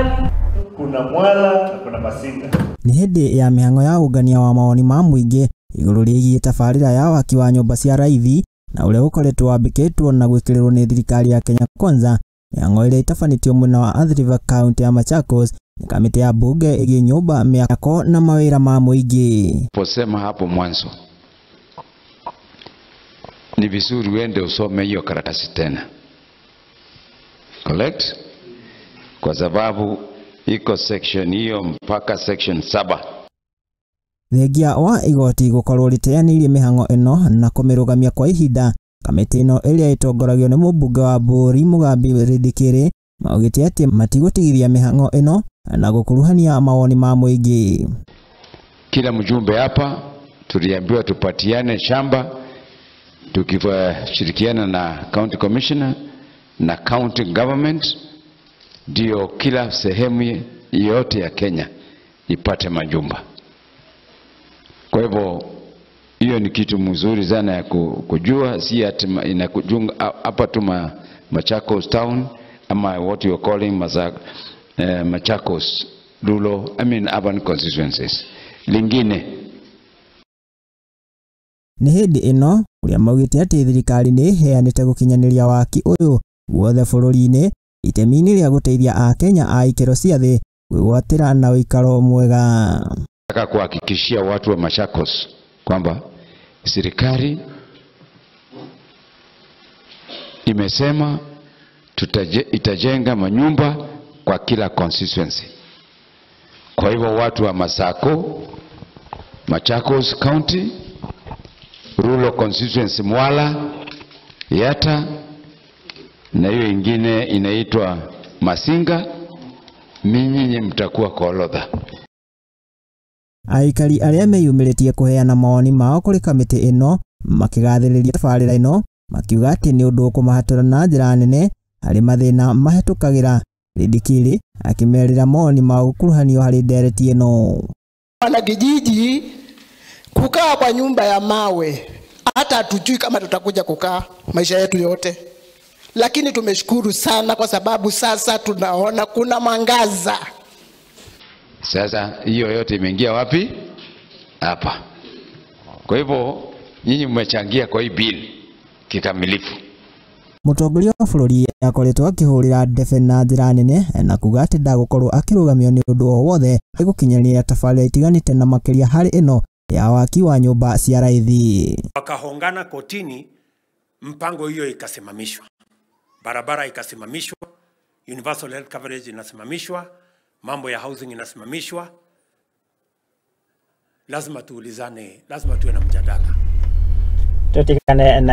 serikali. Kuna Mwala na kuna Masinga. Nĩ hĩndĩ ya mĩhang'o ya ũngania wa mawoni ma mũingĩ igũrũ rĩgiĩ tabarĩra ya waki wa nyũmba cia raithi na ũrĩa ũkoretwo wambĩkĩtwo na gwĩkĩrĩrwo nĩ thirikari ya Kenya Kwanza. Mĩhang'o ĩrĩa ĩtabanĩtio mwena wa Athi River kaunti ya Machakos nĩ kamĩtĩ ya bunge ĩgiĩ nyũmba, mĩako na mawĩra ma mũingĩ. Posema hapo mwanzo ni vizuri uende usome hiyo karatasi tena, correct? Kwa sababu iko section hiyo mpaka section 7. Thengia wa igoti gukorwo riteanĩirie mĩhang'o ĩno na kũmĩrũgamia kwa ihinda, kamĩtĩ ĩno ĩrĩa ĩtongoragio nĩ mũmbunge wa Bũrũri Mugambi Rindikiri maugĩte atĩ matigũtigithia mĩhang'o ĩno na gũkuruhania mawoni ma mũingĩ. Kila mjumbe hapa tuliambiwa tupatiane shamba tukishirikiana na county commissioner na county government, ndio kila sehemu yote ya Kenya ipate majumba. Kwa hivyo hiyo ni kitu mzuri sana ya kujua, si ati inakujunga hapa tu Machakos town ama what you are calling Machakos rural, I mean urban constituencies. Lingine nĩ hĩndĩ ĩno ũrĩa maugĩte atĩ thirikari nĩ ĩheanĩte gũkinyanĩria waki ũyũ guothe bũrũri-inĩ itemi-inĩ rĩa gũteithia Akenya a ikĩro cia thĩ kwĩgwatĩra na ũikaro mwega. Nataka kuhakikishia watu wa Machakos kwamba serikali imesema itajenga manyumba kwa kila constituency. Kwa hivyo watu wa Masako, Machakos County, rural constituency Mwala, Yata na hiyo ingine inaitwa Masinga, ninyi mtakuwa kwa orodha. Aikari arĩa meyumĩrĩtie kũheana mawoni mao kũrĩ kamĩtĩ ĩno makĩgathĩrĩria tabarĩra ĩno makiuga atĩ nĩ ũndũ ũkũmahatũra na njĩra nene harĩ mathĩna mahetũkagĩra. Rindikiri akĩmerĩra mawoni mao gũkuruhanio harĩ ndereti ĩno. Wanakijiji kukaa kwa nyumba ya mawe hata hatujui kama tutakuja kukaa maisha yetu yote, lakini tumeshukuru sana kwa sababu sasa tunaona kuna mwangaza. Sasa hiyo yote imeingia wapi? Hapa. Kwa hivyo nyinyi mmechangia kwa hii bill kikamilifu. Mũtongoria wa bũrũri akoretwo akĩhũrĩra ndebe na njĩra nene na kuga atĩ ndagũkorwo akĩrũgamio nĩ ũndũ o wothe gũkinyanĩria tabarĩra itiganĩte na makĩria harĩ ĩno ya waki wa nyũmba cia raithi. Wakahongana kotini, mpango hiyo ikasimamishwa, barabara ikasimamishwa, universal health coverage inasimamishwa, mambo ya housing inasimamishwa. Lazima tuulizane, lazima tuwe na mjadala. Tutikane na